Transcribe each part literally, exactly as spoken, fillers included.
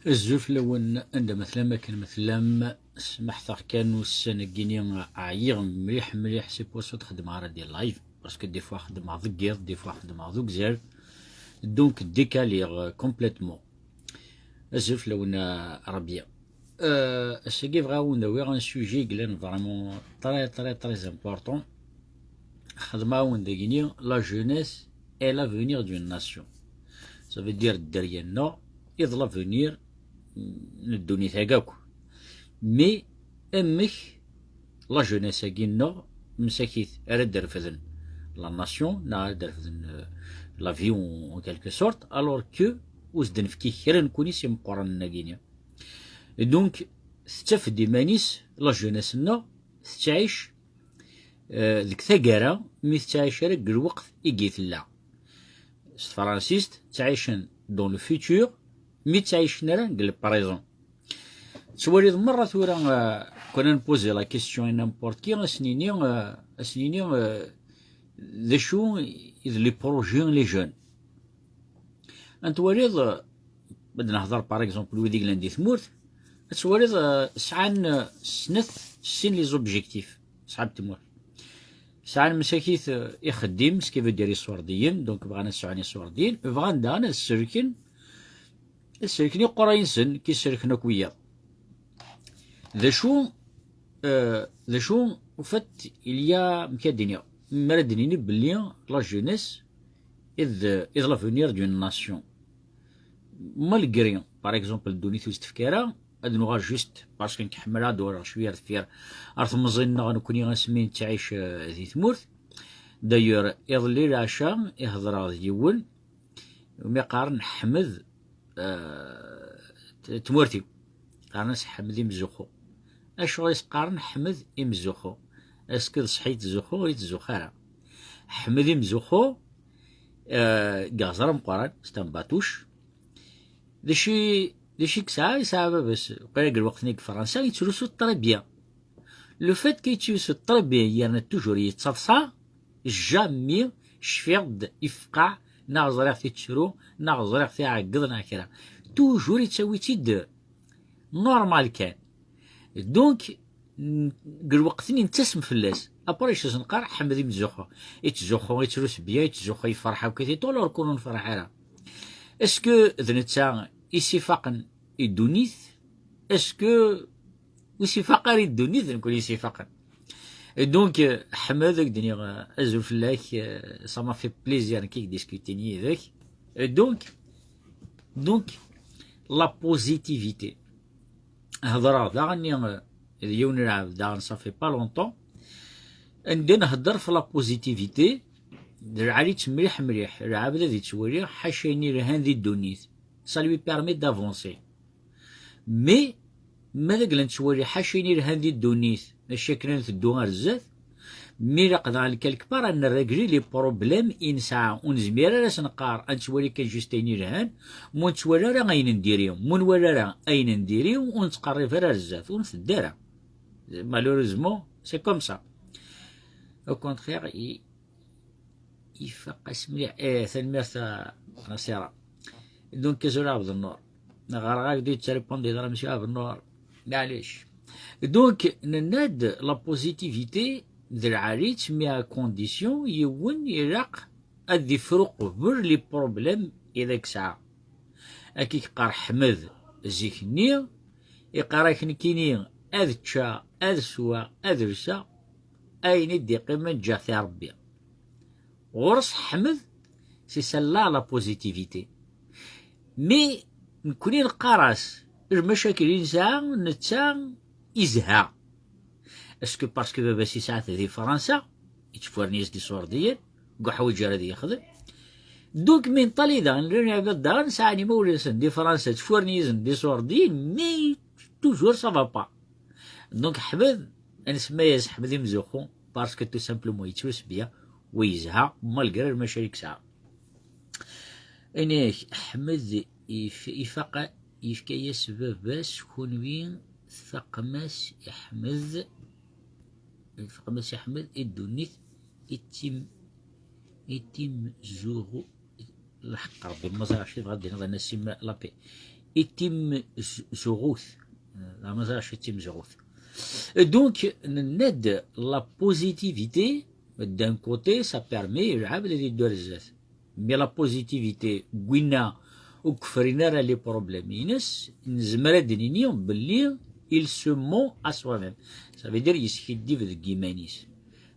Azul fell-awen, anda ma tellam, akken ma tellam. Smaḥt-aɣ kan, ussan-agi-ni ɛyiɣ mliḥ, mliḥ, c'est pour ça ur xeddmeɣ ara des lives, parce que des fois xeddmeɣ deg yiḍ, des fois xeddmeɣ d ugzar, donc décaliɣ, euh, complètement. Azul fell-awen, a Rabia. Euh, ass-agi bɣiɣ ad wen-d-awiɣ un sujet i yellan vraiment très, très, très important. Xedmeɣ-awen dagini la jeunesse et l'avenir d'une nation. Ça veut dire dderya-nneɣ, iḍ l'avenir n ddunit-agi akk. Mais amek la jeunesse-agi-nneɣ, msakit ara d-refden la nation, neɣ ara d-refden, euh, la vie en, en quelque sorte, alors que ur s-d-nefki kra nekkuni s imeqqranen-agi-ni. Et donc, tettaf-d iman-is la jeunesse-nneɣ tettɛic, euh, deg taggara, mi tettɛic ara deg lweqt i tella. S tefransist, ttɛicen dans le futur, mi ttɛicen ara deg le présent. Tettwaliḍ merra tura, euh, quand on pose la question à n'importe qui, ad s-nini, euh, ad s-nini, euh, d acu i d les projets les jeunes. Ad twaliḍ, euh, ad nehḍer par exemple wid i yellan di tmurt, ad twaliḍ, euh, sɛan, euh, snat, sin les objectifs, sɛan tmurt. Sɛan msakit, euh, ixeddim, ce qui veut dire iṣurdiyen, donc bɣan ad sɛun iṣurdiyen, bɣan daɣen ad selken, ad selken iqerray-nsen, ki selken akk wiyaḍ. D acu, euh, d acu, en fait, il y a, amek ad d-iniɣ, mi ara d-nini belli la jeunesse est, est l'avenir d'une nation. Malgré, par exemple, ddunit ur s-tefki ara, ad nuɣal juste parce que nekk ḥemmleɣ ad d-uɣaleɣ cwiya ar deffir ar temẓi-nneɣ nekkni asmi nettɛic, euh, di tmurt. D'ailleurs, iḍelli leɛca i hedreɣ d yiwen, umi qqaren Ḥmed, euh, t-, tmurt-iw. Qqaren-as Ḥmed Imzuxxu. Acuɣer i s-qqaren Ḥmed Imzuxxu? Est-ce que d ṣṣeḥ i yettzuxxu? Ur yettzuxxu ara. Ḥmed Imzuxxu, euh, deg iɣzer ameqqran, c'est un batouche. D acu i, d acu i yesɛa? Yesɛa baba-s, waqila deg lweqt-nni deg Fransa, yettlusu très bien. Le fait que yettlusu très bien, yerna toujours yettaḍsa, jamais cfiɣ-d ifqeɛ, neɣ ẓriɣ-t yettru, neɣ ẓriɣ-t iɛeggeḍ, neɣ kra. Toujours yettawi-tt-id normal kan. Donc, n-, deg lweqt-nni nettasem fell-as. Après, acu s-neqqar? Ḥmed Imzuxxu. Yettzuxxu, yettlus bien, yettzuxxu, yefreḥ akk et tout, alors que ur nefreḥ ara. Est-ce que d netta i s-ifaqen i ddunit? Est-ce que ur s-ifaq ara i ddunit d nekkni i s-ifaqen? Et donc, euh, Ḥmed, ad k-d-iniɣ, euh, azul fell-ak, euh, ça m'a fait plaisir nekk i k-diskutin yid-k. Et donc, donc, la positivité. Hedreɣ daɣen, euh, d yiwen n lɛebd daɣen, ça fait pas longtemps. Anda nhedder f la positivité, d lɛali-tt mliḥ mliḥ, lɛebd ad yettwali ḥaca ayen ilhan di ddunit. Ça lui permet d'avancer. Mais, ma d agla nettwali ḥaca ayen ilhan di ddunit, maca akken ad nteddu ar zdat, mi ilaq daɣen quelque part ad nrégli les problèmes i nesɛa, ur nezmir ara ad s-neqqar ad nettwali kan juste ayen ilhan, ma ur nettwali ara ayen n diri, ma ur nwali ara ayen n diri, ur nettqerrib ara ar zdat, ur nteddu ara. Malheureusement, c'est comme ça. Au contraire, i, ifaq-as mliḥ. Eh, tanemmirt a Nasira. Donc, azul a Ɛebdennur. Ɣreɣ-ak-d yettrepondi ḍra Monsieur Ɛebdennur. Maɛlic. Donc, nenna-d la positivité d lɛali-tt, mais à condition yiwen ilaq ad ifru qbel les problèmes i d ak-sɛa. Akka i yeqqar Ḥmed zik-nni, iqqar-ak nekkini ad ččeɣ, ad sweɣ, ad lseɣ, ayen i d-iqqimen ǧǧiɣ-t i Ṛebbi. Ɣur-s Ḥmed, c'est celle-là la positivité. Mais nekkni neqqar-as, lmacakil i nesɛa, netta izha. Est-ce que parce que baba-s yesɛa-t di Fransa, yettfurni-as-d iṣurdiyen, deg uḥwaǧ ara d-yexdem? Donc, mi neṭṭali daɣen, llan iɛbad daɣen sɛan imawlan-nsen di Fransa, ttfurni-asen-d iṣurdiyen, mais toujours ça va pas. Donc, Ḥmed, ad nsemma-yas Ḥmed Imzuxxu, parce que tout simplement, yettlus bien, wa yezha, malgré lmacakil i yesɛa. Ini-ak, Ḥmed if-, ifaq, yefka-yas baba-s, kunwi tfaqem-as i Ḥmed, tfaqem-as i Ḥmed, i ddunit, i tim-, i timzuɣu, lḥeqq Ṛebbi, ma ẓriɣ acu tebɣa ad d-tiniḍ, a Nassim Lapé. i timzuɣut. Lameẓac i timzuɣut. Donc, nenna-d la positivité, d'un côté, ça permet lɛebd ad iddu ar zdat. Mais la positivité, winna ur kefrin ara les problèmes-ines, nezmer ad d-nini belli il se ment à soi-même. Ça veut dire yeskiddib deg yiman-is.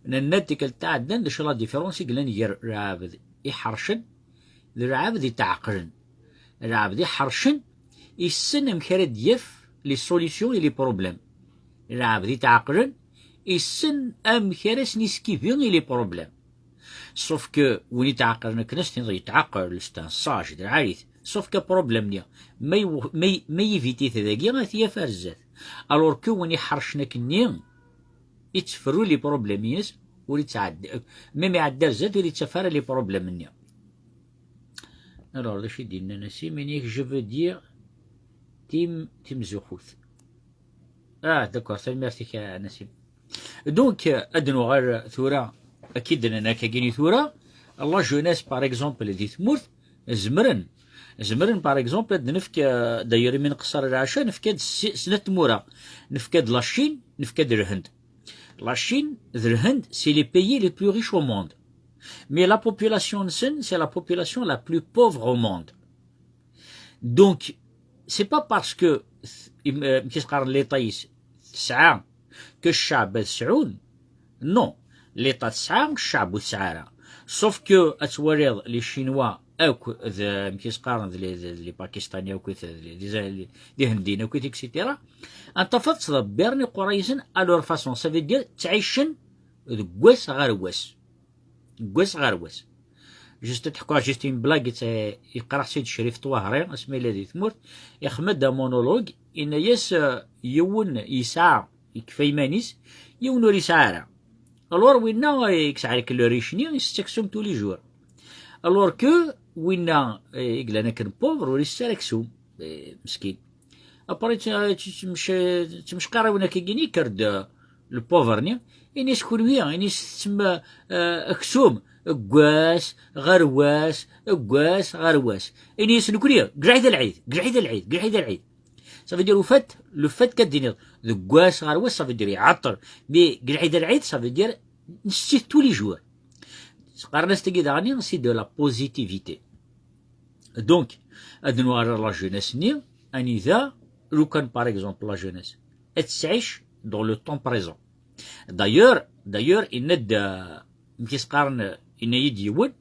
Nenna-d tikkelt tɛeddan d acu la différence i yellan gar lɛebd iḥercen d lɛebd itɛeqqlen. Lɛebd iḥercen issen amek ara d-yaf les solutions et les problèmes. Lɛebd itɛeqqlen issen amek ara sen-iskibi i les problèmes. Sauf que win itɛeqqlen akken as-tiniḍ yetɛeqqel, c'est un sage, d lɛali-t. Sauf que problème-nni, ma iw-, ma i-, ma yiviti-t dagi, ad t-yaf ar zdat. Alors que win iḥercen akkenni, ittferru les problèmes-ines, ur ittɛedda, même iɛedda ar zdat, ur ittaf ara les problèmes-nni. Alors, d acu i d-yenna Nassim? Ini-ak, je veux dire tim, timzuxxut. Ah, d'accord, tanemmirt-ik a Nassim. Donc, euh, ad nuɣal tura, akka i d-nenna akkagini tura, la jeunesse, par exemple, di tmurt, zemren, zemren, par exemple, ad nefk, euh, d'ailleurs, imi nqeṣṣer lɛaca, nefka-d si-, snat tmura, nefka-d la Chine, nefka-d Lhend. La Chine d Lhend, c'est les pays les plus riches au monde. Mais la population-nsen, c'est la population la plus pauvre au monde. Donc, c'est pas parce que, euh, qu'est-ce qu'on l'État, tesɛa, que ccɛeb ad sɛun. Non, l'État tesɛa, ccɛeb ur tesɛa ara. Sauf que ad twaliḍ les Chinois akk d, qu'est-ce qu'on, d les, d les Pakistanais akk d les, d les, d les Indiens akk, et cetera. Ad tafeḍ ttḍebbiren iqerray-nsen à leur façon. Ça veut dire, ttɛicen deg wass ɣer wass. Deg wass ɣer wass. Juste ad ḥkuɣ juste une blague, yeqra-tt-id Crif Ṭwahri, asmi yella di tmurt, ixdem-d un monologue, yenna-yas, euh, yiwen yesɛa, yekfa iman-is, yiwen ur yesɛi ara. Alors, winna, euh, yesɛa lek le riche-nni, yessett aksum tous les jours. Alors que, winna, euh, i yellan akken pauvre, ur yessett ara aksum, euh, meskin. Après, tt-, tt-, ttmec-, ttmecqariwen akkagini, yekker-d, euh, le pauvre-nni, ini-as, kunwi, ini-as, ttettem, euh, aksum, deg wass ɣer wass, deg wass ɣer wass. Ini-as, nekni, deg lɛid a lɛid, deg lɛid a lɛid, deg lɛid a lɛid. Ça veut dire, au fait, le fait que d-tiniḍ, deg wass ɣer wass, ça veut dire, iɛeṭṭel. Mais, deg lɛid a lɛid, ça veut dire, nessett-it tous les jours. Qqaren-as tagi daɣen, c'est de la positivité. Donc, ad nuɣal ar la jeunesse-nni, anida, lukan, par exemple, la jeunesse, ad tettɛic dans le temps présent. D'ailleurs, d'ailleurs, yenna-d, euh, amek i s-qqaren, yenna-yi-d yiwen,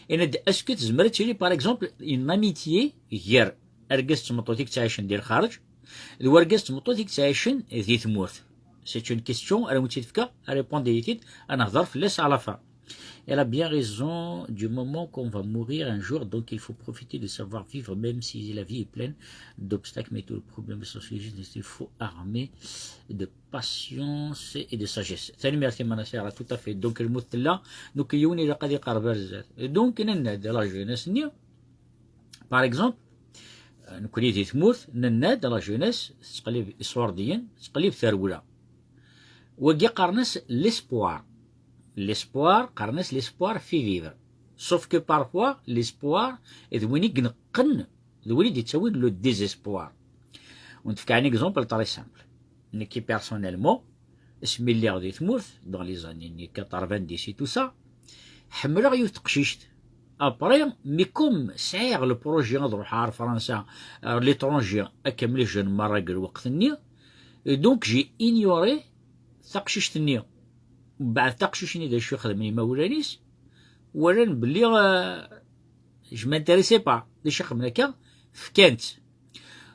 yenna-d, est-ce que tezmer ad tili, par exemple, une amitié gar argaz d tmeṭṭut i yettɛicen di lxareǧ, d wargaz d tmeṭṭut i yettɛicen di tmurt? C'est une question, ara wen-tt-id-fkeɣ, répondez-iyi-t-id, ad nehder fell-as à la fin. Elle a bien raison, du moment qu'on va mourir un jour, donc il faut profiter de savoir vivre, même si la vie est pleine d'obstacles, mais tout le problème de société, il faut armer de patience et de sagesse. Tanemmirt a Manasera, tout à fait. Donc, lmut tella, donc, yiwen ilaq ad iqerreb ar zdat. Donc, nenna-d la jeunesse-nni, par exemple, euh, nekkni di tmurt, nenna-d la jeunesse, tettqellib iṣurdiyen, tettqellib tarewla. Wagi qqaren-as l'espoir. L'espoir, qqaren-as l'espoir fait vivre. Sauf que parfois, l'espoir, d win i ineqqen, d win i d-ittawin le désespoir. Wen-d-fkeɣ un exemple très simple. Nekki personnellement, asmi lliɣ di tmurt, dans les années quatre-vingt-dix et tout ça, ḥemmleɣ yiwet teqcict. Après, mais comme sɛiɣ le projet ad ruḥeɣ ar Fransa, ar l'étranger, akka am les jeunes merra deg lweqt-nni, et donc j'ai ignoré taqcict-nni. Mbeɛd taqcict-nni d acu i xedmen imawlan-is, walan belli, euh, je m'intéressais pas. D acu i xedmen akka? Fkan-tt.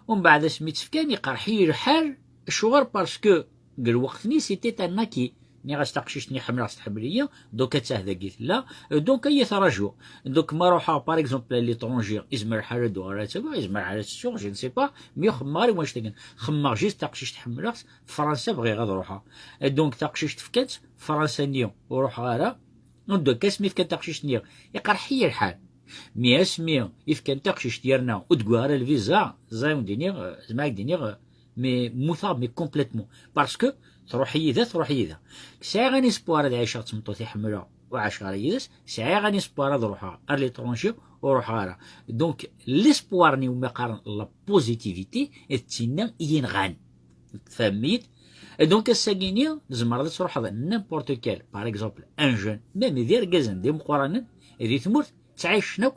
Umbeɛd asmi tt-fkan, iqerḥ-iyi lḥal, acuɣer? Parce que deg lweqt-nni c'était un acquis. Nniɣ-as taqcict-nni ḥemmleɣ-tt, tḥemmel-iyi, donc attah dagi tella, donc ad iyi-traǧu. Donc ma ruḥeɣ, par exemple, à l'étranger, izmer lḥal ad uɣaleɣ ad tt-awiɣ, izmer lḥal ad tt-ttuɣ, je ne sais pas, mais ur xemmeɣ ara i wannect-agi. Xemmeɣ juste taqcict ḥemmleɣ-tt, Fransa bɣiɣ ad ruḥeɣ. Et donc taqcict fkan-tt, Fransa-nni ur ruḥeɣ ara. Donc asmi fkan taqcict-nni, iqerḥ-iyi lḥal. Mais asmi i fkan taqcict yerna ur d-wwiɣ ara lviza, ẓay wen-d-iniɣ, zemreɣ ad d-iniɣ, mais mmuteɣ, mais complètement. Parce que truḥ yid-s, truḥ yid-s. Sɛiɣ un espoir ad ɛiceɣ d tmeṭṭut i ḥemmleɣ, ur ɛiceɣ ara yid-s. Sɛiɣ un espoir ad ruḥeɣ ar l'étranger, ur ruḥeɣ ara. Donc, l'espoir-nni umi qqaren la positivité, d tinna i yi-nɣan. Tfehmem-iyi-d? Et donc, ass-agi-nni, tzemreḍ ad truḥeḍ n'importe quel, par exemple, un jeune, même d irgazen d imeqqranen di tmurt, ttɛicen akk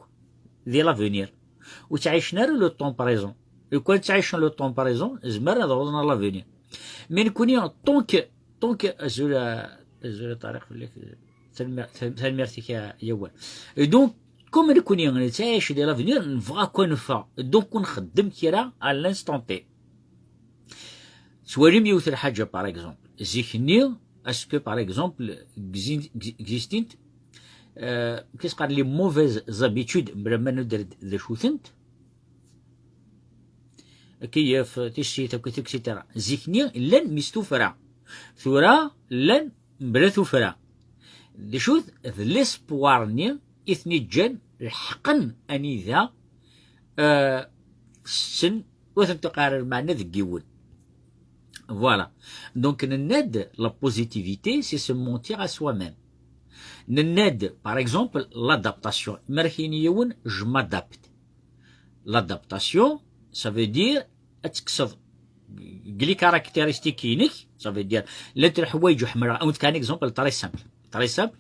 di l'avenir. Ur ttɛicen ara le temps présent. Lukan ttɛicen le temps présent, zemren ad awḍen ɣer l'avenir. Mais nekkni, tant que, tant que, azul a, azul a Ṭariq fell-ak, tanemmirt-, tanemmirt-ik a Yawal. Et donc, comme nekkni nettɛic di l'avenir, nebɣa akk ad neffeɣ. Donc, ur nxeddem kra à l'instant T. Tettwalim yiwet lḥaǧa, par exemple. Zik-nni, est-ce que, par exemple, exi-, exi-, existent, euh, qu'est-ce qu'on les mauvaises habitudes, mra ma nuder d acu-tent? Akeyyef, tissit, akk, et cetera. Zik-nni, llan mis tufra. Tura, llan mebla tufra. D acu-t? D l'espoir-nni i ten-iǧǧan leḥqen anida, euh, setten ur ten-tuqar lmeɛna deg yiwen. Voilà. Donc, nenna-d, la positivité, c'est se mentir à soi-même. Nenna-d, par exemple, l'adaptation. Mi ara k-yini yiwen, je m'adapte. L'adaptation, ça veut dire ad tekkseḍ deg les caractéristiques-inek, ça veut dire, llant leḥwayeǧ ur ḥemmleɣ, ad wen-fkeɣ un exemple très simple. Très simple.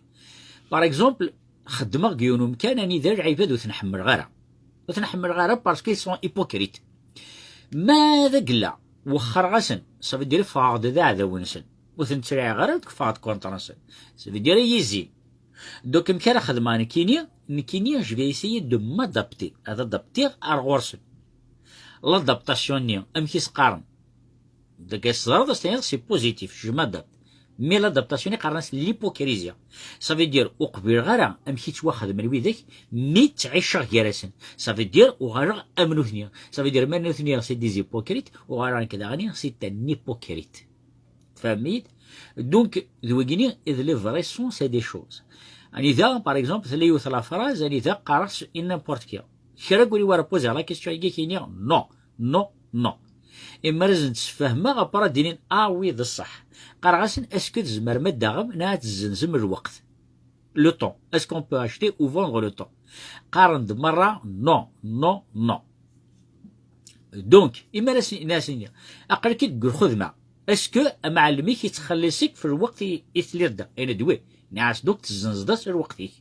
Par exemple, xeddmeɣ deg yiwen umkan anida lɛibad ur ten-ḥemmleɣ ara. Ur ten-ḥemmleɣ ara parce qu'ils sont hypocrites. Ma d agella, wexxreɣ-asen, ça veut dire ffɣeɣ-d d aɛdaw-nsen. Ur ten-ttriɛeɣ ara, ffɣeɣ-d contre-nsen. Ça veut dire ad iyi-zzin. Donc, amek ara xedmeɣ nekkini? Nekkini, je vais essayer de m'adapter. Ad adaptiɣ ar ɣur-sen. L'adaptation-nni, amek i s-qqaren? Deg ass teẓriḍ, ad s-tiniḍ, c'est positif, je m'adapte. Mais l'adaptation-nni qqaren-as l'hypocrisie. Ça veut dire, ur qbileɣ ara amek i ttwaxedmen widak, mi ttɛiceɣ gar-asen. Ça veut dire, uɣaleɣ am nutni. Ça veut dire, ma nutni, c'est des hypocrites, uɣaleɣ nekk daɣen, c'est un hypocrite. Tfehmem-iyi-d? Donc, d wagini i d le vrai sens des choses. Anida, par exemple, tella yiwet la phrase, anida qqareɣ-tt i n'importe qui. Kra n win i wara poser la question-agi, ad k-yini non, non, non. Imar ad sen-tt-sfehmeɣ, après ad d-inin, ah oui, d ṣṣeḥ. Qqareɣ-asen, est-ce que tzemrem ad d-taɣem neɣ ad tzenzem lweqt? Le temps. Est-ce qu'on peut acheter ou vendre le temps? Qqaren-d merra, non, non, non. Donc, imar ad sen-, ad sen-iniɣ, aql-ik deg lxedma. Est-ce que amɛellem-ik yettxelliṣ-ik f lweqt i, i telliḍ da? Yenna-d oui. Nniɣ-as, donc tezzenzeḍ-as lweqt-ik.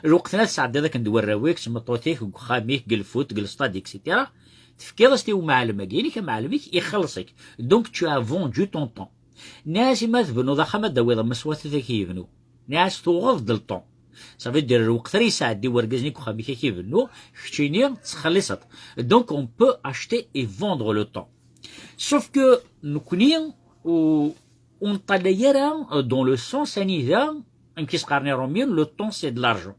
Lweqt-nni ad tesɛeddiḍ akken d warraw-ik, d tmeṭṭut-ik, deg uxxam-ik, deg lfut, deg lstadik, et cetera. Tefkiḍ-as-t i umɛellem-agi-inek, amɛellem-ik ixelleṣ-ik. Donc, tu as vendu ton temps. Nniɣ-as, imi ad tebnuḍ axxam, ad d-tawiḍ meswatet ad k-yebnu. Nniɣ-as, tuɣeḍ-d le temps. Ça veut dire, lweqt ara yesɛeddi wergaz-nni deg uxxam-ik ad k-ibennu, keččini tettxelliṣeḍ. Donc, on peut acheter et vendre le temps. Sauf que nekkni ur, ur neṭṭalay ara dans le sens anida, amek i s-qqaren Iṛumyen, le temps c'est de l'argent.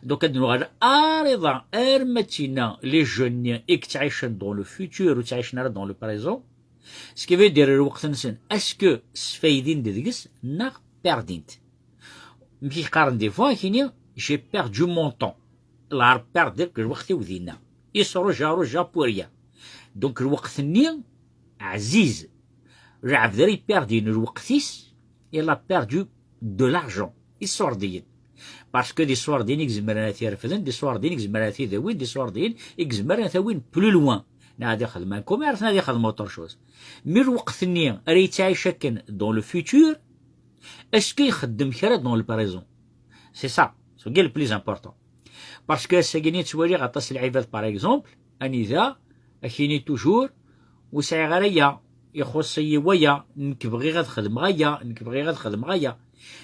Donc, ad nuɣal ar iḍ-a, arma d tinna, les jeunes-nni i yettɛicen dans le futur, ur ttɛicen ara dans le présent. Ce qui veut dire, lweqt-nsen, est-ce que sfaydin-d deg-s neɣ perdin-t? Amek i qqaren des fois, ad k-yini, j'ai perdu mon temps. Lɛerb perdre, lweqt-iw dinna. Iṣruja, ruja, pour rien. Donc, lweqt-nni, ɛziz. Lɛebd ara yperdin lweqt-is, il a perdu de l'argent. Iṣurdiyen. Parce que d iṣurdiyen i izemren ad t-irefden, d iṣurdiyen i izemren ad t-idawin, d iṣurdiyen i izemren ad t-awin plus loin. Neɣ ad ixdem un commerce, neɣ ad ixdem autre chose. Mi lweqt-nni ara yettɛic akken dans le futur, est-ce que ixeddem kra dans le présent? C'est ça, c'est le plus important. Parce que ass-agi-nni ttwaliɣ aṭas n lɛibad, par exemple, anida, ad k-yini toujours, ur sɛiɣ ara aya, ixuṣṣ-iyi waya, nekk bɣiɣ ad xedmeɣ aya, nekk bɣiɣ ad xedmeɣ aya.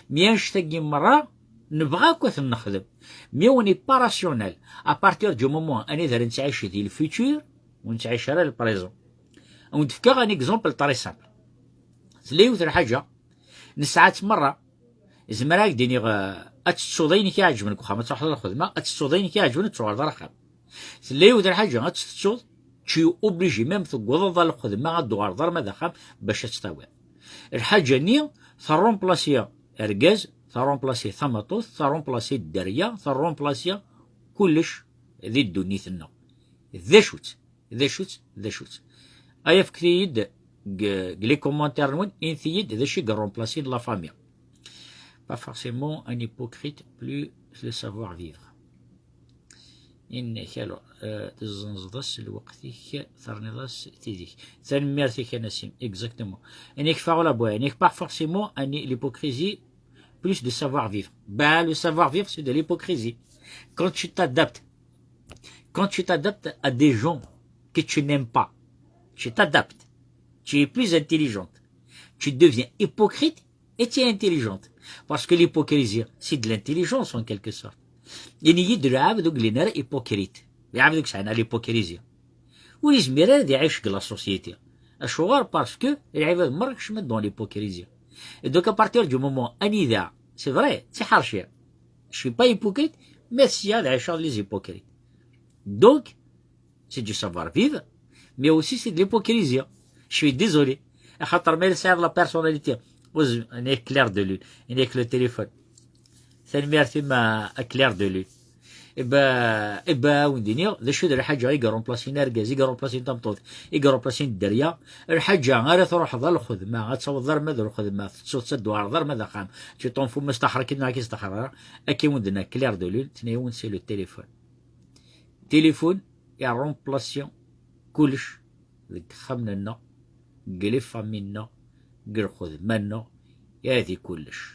Mais annect-agi merra, nebɣa akk ad ten-nexdem. Mais on n'est pas rationnel. À partir du moment anida ara nettɛic di le futur, ur nettɛic ara le présent. Ad wen-d-fkeɣ un exemple très simple. Tella yiwet n lḥaǧa, nesɛa-tt merra. Zemreɣ ad k-d-iniɣ, eh, ad tettuḍ ayen i k-iɛeǧben deg uxxam, ad truḥeḍ ɣer lxedma, ad tettuḍ ayen i k-iɛeǧben, ad tuɣaleḍ ɣer axxam. Tella yiwet n lḥaǧa ad tt-tettuḍ, tu es obligé, même tewwḍeḍ ɣer lxedma, ad d-tuɣaleḍ arma d axxam bac ad tt-tawiḍ. Lḥaǧa-nni terrumplasi argaz, terrumplasi tameṭṭut, terrumplasi dderya, terrumplasi kullec di ddunit-nneɣ. D acu-tt? D acu-tt? D acu-tt? Ay, fket-iyi-d deg, deg les commentaires-nwen, init-iyi-d d acu i yerrumplasin la famille. Pas forcément un hypocrite, plus le savoir-vivre. Inna-k alors, euh, tezzenzeḍ-as lweqt-ik, terniḍ-as tid-ik. Tanemmirt-ik a Nassim, exactement. Inna-k faɣ la boya, inna-k pas forcément ani l'hypocrisie plus de savoir-vivre. Bah, le savoir-vivre, c'est de l'hypocrisie. Quand tu t'adaptes, quand tu t'adaptes à des gens que tu n'aimes pas, tu t'adaptes. Tu es plus intelligente. Tu deviens hypocrite et tu es intelligente. Parce que l'hypocrisie, c'est de l'intelligence en quelque sorte. Ini-yi-d lɛebd ur yelli ara hypocrite. Lɛebd ur yesɛan l'hypocrisie. Ur yezmir ara ad iɛic deg la société. Acuɣer? Parce que lɛibad merra kecmen dans l'hypocrisie. Et donc à partir du moment anida, c'est vrai, d tiḥerci. Je suis pas hypocrite, mais sya ad ɛiceɣ les hypocrites. Donc, c'est du savoir-vivre, mais aussi c'est de l'hypocrisie. Je suis désolé. Axaṭer ma yella tesɛiḍ la personnalité, ur z-, nekk clair de lune, nekk le téléphone. Tanemmirt-im a, a clair de lune. Iba, iba, wen-d-iniɣ, d acu d lḥaǧa i yerumplasin argaz, i yerumplasin tameṭṭut, i yerumplasin dderya? Lḥaǧa ara truḥeḍ ar lxedma, ad tawḍeḍ arma d lxedma, tettuḍ ad d-tuɣaleḍ arma d axxam. Tu t'en fous, ma staxer-ik neɣ ki staxer ara. Akka i wen-d-nna clair de lune, tenna-yawen c'est le téléphone. Téléphone irumplasi kullec deg ixxamen-nneɣ, deg les familles-nneɣ, deg lxedma-nneɣ, adi kullec.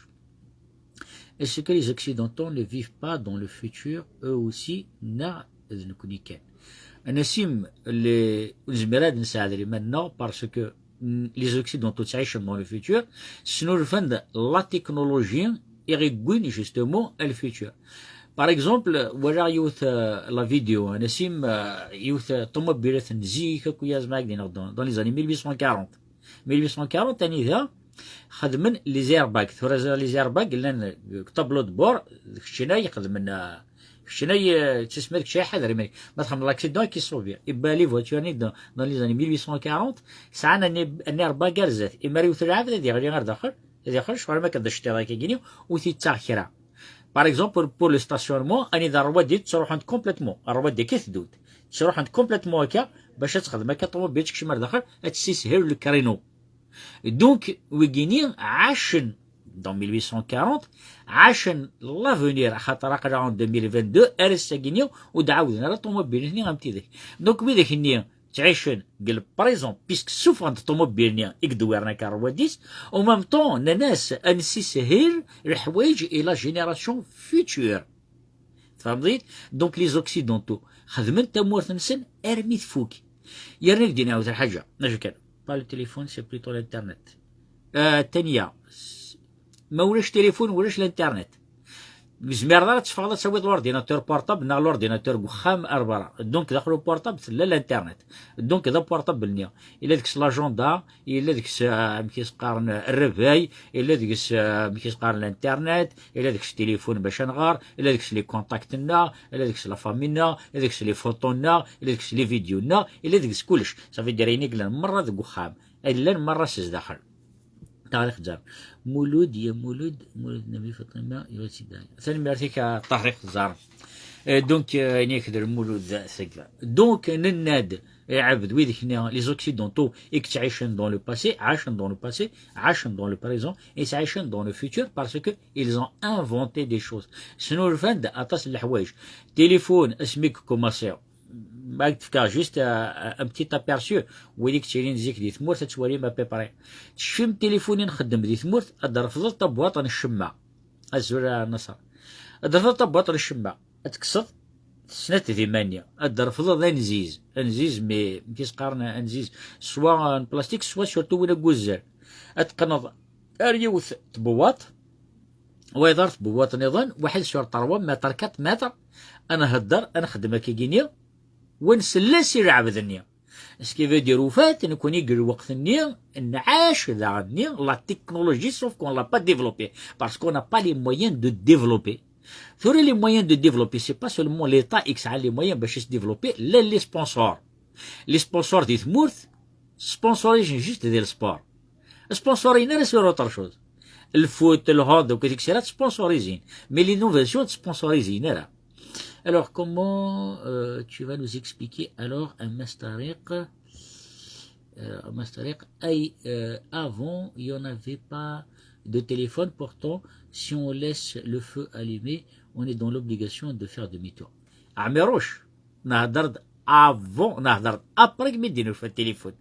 Est-ce que les Occidentaux ne vivent pas dans le futur, eux aussi, neɣ d nekni kan? A Nassim, le, ur nezmir ad nesɛedri iman-nneɣ, parce que, mm, les Occidentaux ttɛicen dans le futur, snulfan-d la technologie i ɣ-iwwin, justement, à le futur. Par exemple, walaɣ yiwet, euh, la vidéo, a Nassim, euh, yiwet, euh, ṭumubilat n zik akk yazma ak-d-iniɣ dans, dans les années mille huit cent quarante. Mille huit cent quarante, anida xedmen les airbags. Tura les airbags llan deg tableau de bord, d keččina i xedmen, euh, keččina i, euh, ttisma d keččina iḥader iman-ik. Ma txedmeḍ l'accident, ad k-issubi. Iba les voitures-nni dans, dans les années mille huit cent quarante, sɛan un, un airbag ar zdat. Imi ara yewwet lɛebd, ad yeɣli ar daxel, ad yeɣli, ccɣel ma akka d aceṭṭiḍ akka-gini, ur t-yettaɣ kra. Par exemple, pour, pour le stationnement, anida rrwadi ttruḥunt complètement, rrwadi akka teddunt, ttruḥunt complètement akka, bac ad texdem akka ṭumubil tekcem ar daxel, ad tessishel le créneau. Donc, wigini ɛacen, dans mille huit cent quarante, ɛacen l'avenir, axaṭer aql-aɣ en deux mille vingt-deux, ar ass-agini ur d-ɛawden ara ṭumubil-nni am tidak. Donc, widak-nni ttɛicen deg le présent, puisque ssufɣen-d ṭumubil-nni i yedwiren akka rrwad-is, en même temps, nnan-as ad nessishel leḥwayeǧ i la génération future. Tfehmeḍ-iyi? Donc, les Occidentaux xedmen tamurt-nsen armi tfuk. Yerna ak-d-iniɣ yiwet lḥaǧa, acu kan, pas le téléphone, c'est plutôt l'internet. Euh, Tania, s-, ma ulac téléphone, ulac l'internet. Ur tezmireḍ ara ad teffɣeḍ ad tawiḍ l'ordinateur portable neɣ l'ordinateur deg uxxam ar berra. Donc, daxel uportable tella l'internet. Donc, d aportable-nni. Yella deg-s l'agenda, yella deg-s, euh, amek i s-qqaren, réveil, yella deg-s, euh, amek i s-qqaren, l'internet, yella deg-s téléphone bac ad nɣer, yella deg-s les contacts-nneɣ, yella deg-s la famille-nneɣ, yella deg-s les photos-nneɣ, yella deg-s les vidéos-nneɣ, yella deg-s kullec. Ça veut dire ayen i yellan merra deg uxxam, llan merra s zdaxel. Ṭaher Ixezzar. Mulud, ya Mulud, Mulud Nabi Faṭima, ya Sidi. Tanemmirt-ik a Ṭaher Ixezzar. Eh, donc, euh, ayen i ak-d Mulud, c'est clair. Donc, nenna-d, iɛebd wid-nni, les occidentaux, i yettɛicen dans le passé, ɛacen dans le passé, ɛacen dans le présent, et ttɛicen dans le futur, parce que ils ont inventé des choses. Snulfan-d aṭas n leḥwayeǧ. Téléphone, asmi i commencé, ma ak-d-fkeɣ juste, euh, un petit aperçu, wid i yettilin zik di tmurt, ad twalim à peu près. Tecfim téléphone i nxeddem di tmurt, ad d-refdeḍ tabwaṭ n ccemma. Azul a Naṣer. Ad d-refdeḍ tabwaṭ n ccemma, ad tekkseḍ, tesnat d iman-nni, ad d-refdeḍ anziz, anziz, mais, amek i s-qqaren anziz, soit n plastique, soit surtout win n wuzzal. Ad teqqneḍ ar yiwet tbewwaṭ, wayeḍ ar tbewwaṭ niḍen, waḥed sur trois mètres, quatre mètres, ad nhedder, ad nxeddem akka-gini, wa nsell-as i lɛebd-nni. Ce qui veut dire, au fait, nekkni deg lweqt-nni, nɛac daɣen-nni la technologie, sauf qu'on l'a pas développée, parce qu'on n'a pas les moyens de développer. Tura les moyens de développer, c'est pas seulement l'État i yesɛan les moyens bac ad s-développer, llan les sponsors. Les sponsors di tmurt, sponsorisent juste di le sport. Sponsorisent ara sur autre chose. Le foot, le hand, donc, et cetera, sponsorisent. Mais l'innovation, sponsorisent ara. Alors, comment, euh, tu vas nous expliquer alors, un Mass Tariq, euh, un Mass Tariq, aïe, euh, avant, il n'y en avait pas de téléphone. Pourtant, si on laisse le feu allumé, on est dans l'obligation de faire demi-tour. Ɛmiruc, nehder-d avant, nehder-d après mi d-nufa téléphone.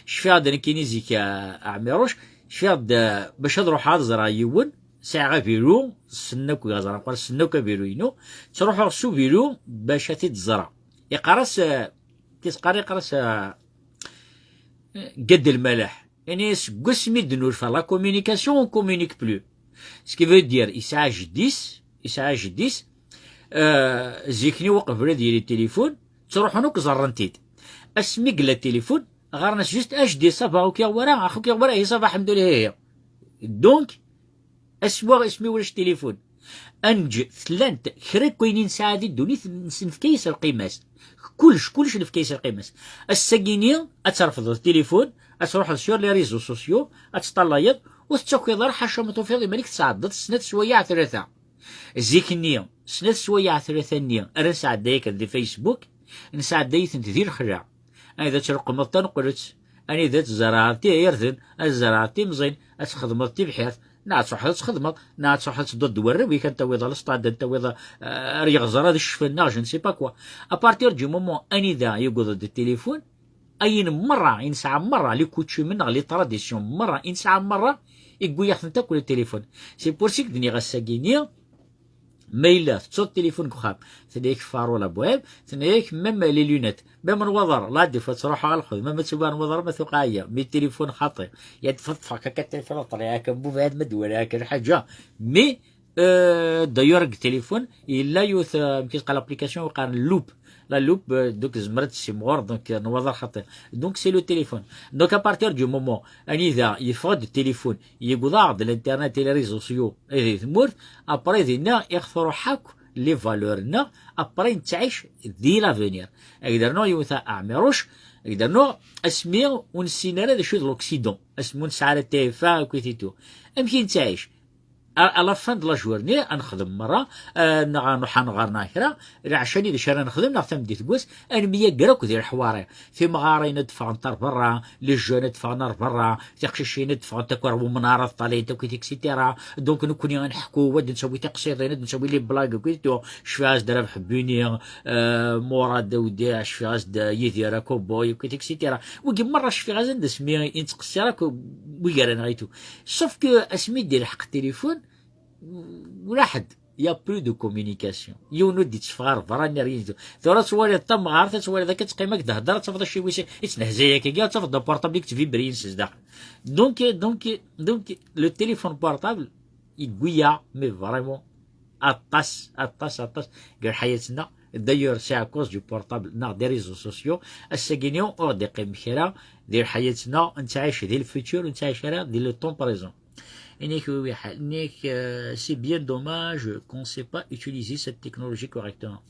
Cfiɣ-d nekkini zik, a Ɛmiruc, cfiɣ-d, bac ad ruḥeɣ ad ẓreɣ yiwen, sɛiɣ avilu, ssnen akk i ẓran, qqar ssnen akk avilu-inu, ttruḥuɣ s uvilu bac ad t-id-ẓreɣ. Iqqar-as, eh, tis-, qqar, iqqar-as, eh, Gad Lmalaḥ. Ini, seg wasmi d-nurfa la communication, on communique plus. Ce qui veut dire, yesɛa jeddi-s, yesɛa jeddi-s, eh, zik-nni uqbel ad yili téléphone, ttruḥun akk ẓerren-t-id. Asmi yella téléphone, ɣaren-as juste, a jeddi, ça va, ur k-yuɣ wara, ax, ur k-yuɣ wara, ihi ça va, ḥemdullah, ihi. Donc, aswa asmi ulac téléphone, ad neǧǧ, llant kra n wayen i nesɛa di ddunit, nes-, nefka-yas lqima-s. Kullec, kullec nefka-yas lqima-s. Ass-agi-ni ad trefdeḍ téléphone, ad truḥeḍ sur les réseaux sociaux, ad teṭṭalayeḍ, ur tettakiḍ ara, ḥaca ma tufiḍ iman-ik tesɛeddaḍ snat swayeɛ tlata. Zik-nni, snat swayeɛ tlata-nni ara nesɛedday akken di Facebook, nesɛedday-itent di lexla. Anida tleqqmeḍ taneqlet, anida tzerɛeḍ irden, ad tzerɛeḍ timẓin, ad txedmeḍ tibḥirt, neɣ ad truḥeḍ ad txedmeḍ, neɣ ad truḥeḍ ad tedduḍ d warraw-ik, ad n-tawiḍ ɣer lsṭad, ad n-tawiḍ, eh, ar yeɣẓer ad ccfen, neɣ je ne sais pas quoi. À partir du moment anida yewweḍ-d téléphone, ayen merra i nesɛa merra, les coutumes neɣ les traditions merra i nesɛa merra, yewwi-yaɣ-tent akk le téléphone. C'est pour ça i k-d-nniɣ ass-agi-ni, ma yella tettuḍ téléphone deg uxxam, tenna-yak faro la bohème, tenna-yak même les lunettes, même nwaḍer, la des fois ttruḥeɣ ɣer lxedma, ma ttuɣ nwaḍer ma tuqa-yi, mais téléphone xaṭi. Ya tfeḍfeɣ akka téléphone ṭṭliɛ akka bubɛid ma d-wala akka lḥaǧa. Mais, euh, d'ailleurs deg téléphone yella yiwet, euh, amek i teqqar l'application yeqqaren loupe. La loupe, euh, donc tzemreḍ ad tessimɣureḍ, donc, euh, nwaḍer xaṭi. Donc c'est le téléphone. Donc à partir du moment anida yeffeɣ-d téléphone, yewweḍ-aɣ-d l'internet et les réseaux sociaux di tmurt, après dinna i ɣ-truḥ akk les valeurs-nneɣ, après nettɛic di l'avenir. Ak-d-rnuɣ yiwet a Ɛmiruc, ak-d-rnuɣ asmi ur nessin ara d acu d l'Occident, asmi ur nesɛi ara T F un akkit et tout. Amek i nettɛic? À, à la fin de la journée, ad nexdem merra, eh, neɣ ad nruḥ ad nɣer neɣ kra, lɛecc-nni d acu ara nexdem, neɣ tameddit n wass, ad nemyager akk di leḥwari. Timɣarin ad d-ffɣent ar berra, les jeunes ad d-ffɣen ar berra, tiqcicin ad d-ffɣent akk ar umnar ad ṭṭalayent akk, et cetera. Donc nekkni ad neḥku, ad d-nettawi tiqsiḍin, ad d-nettawi les blagues akk, et tout. Cfiɣ-as-d Rabeḥ Buni, eh, Murad Awdiɛ, cfiɣ-as-d Yidir Akuboy akk, et cetera. Wigi merra cfiɣ-as-d asmi i nettqessir akk wigi ara nɣitu. Sauf que asmi d-ilḥeq téléphone, ula ḥedd, y a plus de communication. Yiwen ur d-itteffeɣ ar berra, ni rien du tout. Tura ad twaliḍ tamɣart, ad twaliḍ akka teqqim ak d-thedder, ad tafeḍ acciwis i ttnehzay akkagi, ad tafeḍ d portable i yettvibriyen s zdaxel. Donc, donc, donc, le téléphone portable, yewwi-yaɣ, mais vraiment, aṭas, aṭas, aṭas, gar ḥayat-nneɣ. D'ailleurs, c'est à cause du portable, neɣ des réseaux sociaux. Ass-agi-ni ur d-iqqim kra di lḥayat-nneɣ, nettɛic di le futur, nettɛic ara di le temps présent. Inik, oui, oui, ḥal-, inik, euh, c'est bien dommage qu'on sait pas utiliser cette technologie correctement.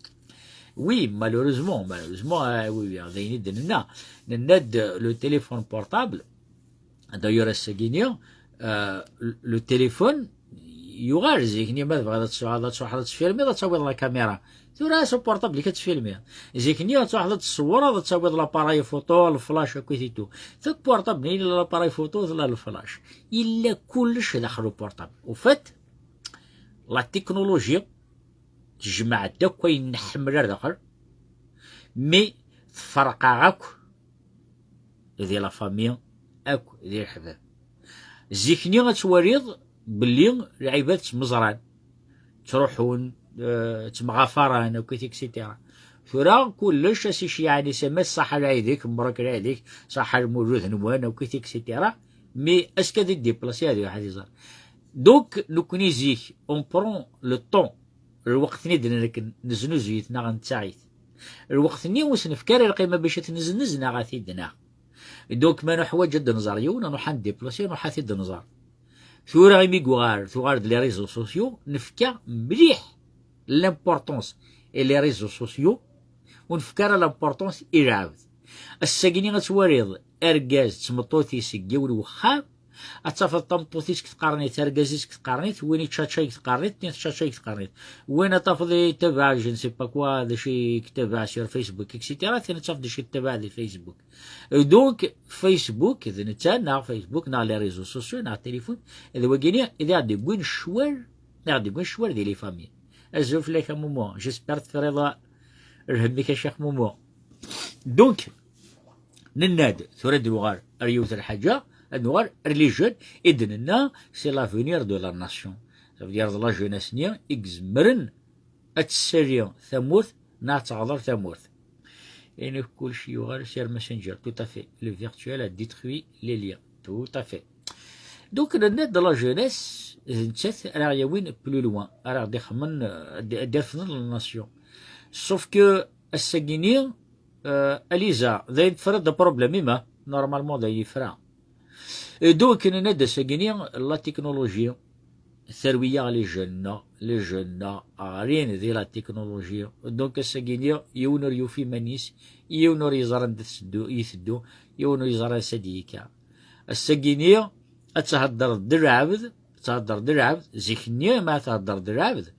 Oui, malheureusement, malheureusement, euh, oui, oui, d ayen i d-nenna. Nenna-d le téléphone portable, d'ailleurs, ass-agi-ni, euh, le, le téléphone, yuɣal zik-nni ma tebɣiḍ ad tesɛuḍ, ad truḥeḍ ad tfilmiḍ, ad tawiḍ la caméra. Tura s uportable-ik ad tfilmiḍ. Zik-nni ad truḥeḍ ad tessewreḍ, ad tawiḍ l'appareil photo, le flash, akk et tout. Teg portable, yella l'appareil photo, tella le flash. Yella kullec daxel uportable. Au fait, la technologie tejmeɛ-d akk ayen nḥemmel ar daxel, mais tferq-aɣ akk di la famille, akk di leḥbab. Zik-nni ad twaliḍ belli lɛibad ttmeẓran, ttruḥun, eh, ttemɣafaren akk, et cetera. Tura kullec ad s-iceyyeɛ, sama ṣaḥa lɛid-ik, mebṛuk lɛid-ik, ṣaḥa lmulud-nwen akk, et cetera. Mais est-ce que ad iddiplasi ad iruḥ ad iẓer? Donc nekkni zik, on prend le temps, lweqt-nni d-, neznuzu-it neɣ nettaɣ-it. Lweqt-nni ur s-nefki ara lqima bac ad t-neznez neɣ ad t-id-naɣ. Donc ma nuḥwaǧ ad d-nẓer yiwen, ad nruḥ ad ndéplacer, ad nruḥ ad t-id-nẓer. Tura imi yuɣal, tuɣal-d les réseaux sociaux, nefka mliḥ l'importance i les réseaux sociaux, ur nefka ara l'importance i lɛebd. Ass-agi-ni ad twaliḍ argaz d tmeṭṭut-is deg yiwen wexxam, ad tafeḍ tameṭṭut-is deg tqernit, argaz-is deg tqernit, win iččačay deg tqernit, tin teččačay deg tqernit. Win ad tafeḍ yettabaɛ, je ne sais pas quoi, d acu i yettabaɛ sur Facebook, et cetera, tin ad tafeḍ d acu i yettabaɛ di Facebook. Donc, Facebook, d netta, neɣ Facebook, neɣ les réseaux sociaux, neɣ téléphone, d wagini i aɣ-d-iwwin ccwal, i aɣ-d-iwwin ccwal di les familles. Azul fell-ak a Momo, j'espère tefriḍ Lhemm-ik a Ccix Mumu. Donc, nenna-d, tura ad nuɣal ar yiwet n lḥaǧa, ad nuɣal ar les jeunes, i d-nenna, c'est l'avenir de la nation. Ça veut dire, d la jeunesse-nni i izemren ad tessali tamurt neɣ ad teɣder tamurt. Ini kullec yuɣal sur Messenger, tout à fait. Le virtuel a détruit les liens, tout à fait. Donc, nenna-d la jeunesse, d nettat ara ɣ-yawin plus loin, ara ɣ-d-ixemmen, euh, ad d-, ad d-irefden la nation. Sauf que, ass-agi-ni, euh, Aliza, d ayen tefra d problème, ima, normalement d ayen yefra. Et donc, nenna-d ass-agi-ni, la technologie, terwi-yaɣ les jeunes, les jeunes, ɣrin di la technologie. Donc, ass-agi-ni, yiwen ur yufi iman-is, yiwen ur yeẓri anda tseddu, iteddu, yiwen ur yeẓri ansa d-yekka. Ass-agi-ni, ad theddreḍ d lɛebd, ad theddreḍ d lɛebd, zik-nni ma theddreḍ d lɛebd,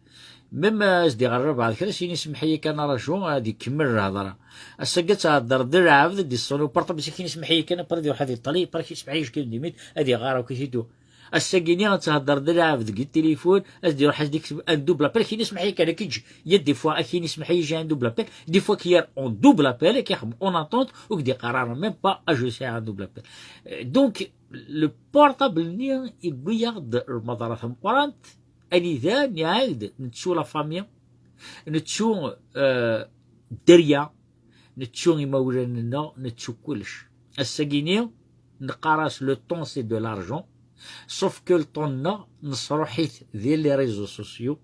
même, euh, as-d-iɣer rrbeɛ d kra, s-yini semmeḥ-iyi kan araju, ad ikemmel lhedra. Ass-agi ad theddreḍ d lɛebd, d-iṣṣun uperṭab, s-yini semmeḥ-iyi kan, après ad iruḥ ad iṭṭali, après semmeḥ-iyi kan dimit, ad iɣer akk itidu. Ass-agi-ni ad theddreḍ d lɛebd deg tilifun, ad d-iruḥ ad d-ikseb un double appel, ak-yini semmeḥ-iyi kan, ak-iǧ, il y a des fois ak-yini semmeḥ-iyi, j'ai un double appel, des fois qu'il y a un double appel, ak-ixem en attente, ur k-d-iqqar ara même pas, ah, je sais un double appel. Euh, donc, le portable-nni yewwi-yaɣ-d lmaḍra tameqqrant, anida nniɣ-ak-d, nettu la famille, nettu, euh, dderya, nettu imawlan-nneɣ, nettu kullec. Ass-agi-ni, neqqar-as le temps c'est de l'argent, sauf que le temps-nneɣ, nesruḥ-it di les réseaux sociaux.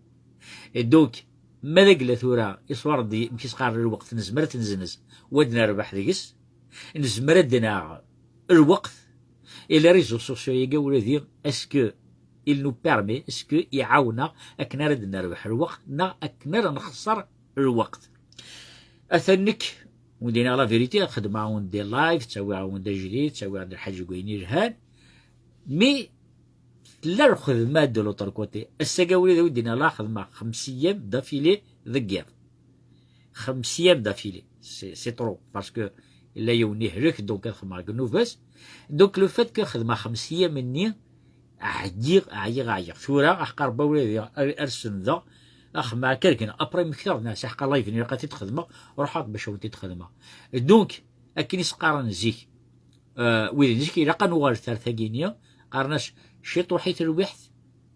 Et donc, ma d agla tura, iṣwar-d, amek i s-qqaren, lweqt, nezmer ad t-neznez, u ad nerbeḥ deg-s, nezmer ad d-naɣ lweqt, et les réseaux sociaux-agi ula d, est-ce que il nous permet, est-ce que iɛawen-aɣ akken ara d-nerbeḥ lweqt, neɣ akken ara nexṣer lweqt? Atan nekk, wen-d-iniɣ la vérité, xedmeɣ-awen-d des lives, ttawiɣ-awen-d ajdid, ttawiɣ-awen-d lḥaǧa deg wayen yelhan, mais tella lxedma de l'autre côté. Ass-agi ula d wen-d-iniɣ la xedmeɣ xemsa yyam d'affilée deg yiḍ. Xemsa yyam d'affilée, c'est, c'est trop, parce que yella yiwen ihlek, donc ad xedmeɣ deg nnuba-s. Donc le fait que xedmeɣ xemsa yyam-nni, ɛyiɣ, ɛyiɣ, ɛyiɣ. Tura, aḥeqqa Rebbi ula d ar, ar senndeɣ, axemmeɣ akka rgneɣ. Après, mmektaɣ-d, nniɣ, aḥeqqa live-nni ilaq ad t-id-xedmeɣ, ruḥeɣ-d bac ad wen-t-id-xedmeɣ. Donc, akken i s-qqaren zik, euh, wid n zik, ilaq ad nuɣal ar tagi-nni, qqaren-as ciṭuḥ i telwiḥt,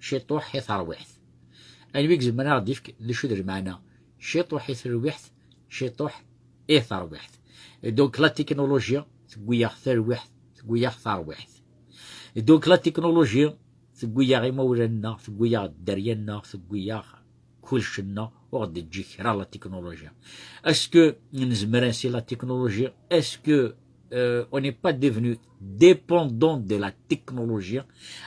ciṭuḥ i terwiḥt. Anwi i izemren ad aɣ-d-yefk d acu d lmeɛna ciṭuḥ i telwiḥt, ciṭuḥ i terwiḥt? Et donc, la technologie tewwi-yaɣ talwiḥt, tewwi-yaɣ tarwiḥt. Et donc, la technologie tewwi-yaɣ imawlan-nneɣ, tewwi-yaɣ dderya-nneɣ, tewwi-yaɣ kullec-nneɣ, ur ɣ-d-teǧǧi kra la technologie. Est-ce que nezmer ad nsi la technologie? Est-ce que, euh, on n'est pas devenu dépendant de la technologie?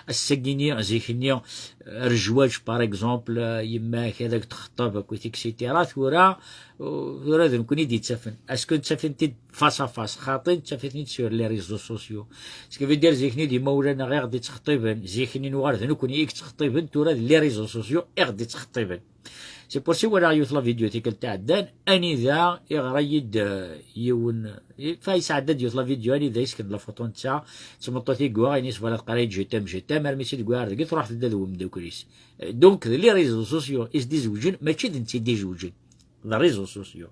Ass-agi-ni, zik-nni, euh, rejwaǧ, par exemple, euh, yemma-k ad ak-texṭeb, akkit, et cetera. Tura, euh, tura d nekkni i d-yettafen. Est-ce que nettafen-t-id face à face? Xaṭi, nettafen-t-id sur les réseaux sociaux. Ce qui veut dire, zik-nni d imawlan-nneɣ i ɣ-d-ittxeṭṭiben. Zik-nni nuɣal d nekkni i yettxeṭṭiben, tura d les réseaux sociaux i ɣ-d-ittxeṭṭiben. C'est pour ça walaɣ yiwet la vidéo tikkelt iɛeddan, anida iɣra-yi-d, euh, yiwen, enfin, yesɛedda-d yiwet la vidéo, anida yesken la photo netta, d tmeṭṭut i yuɣ, ini-s, voilà, teqqar-iyi-d je t'aime, je t'aime, armi tt-id-yuɣ deg-i, truḥ tedda d umeddakel-is. Euh, donc, d les réseaux sociaux i s-d-izewǧen, mačči d netta i d-izewǧen. D les réseaux sociaux.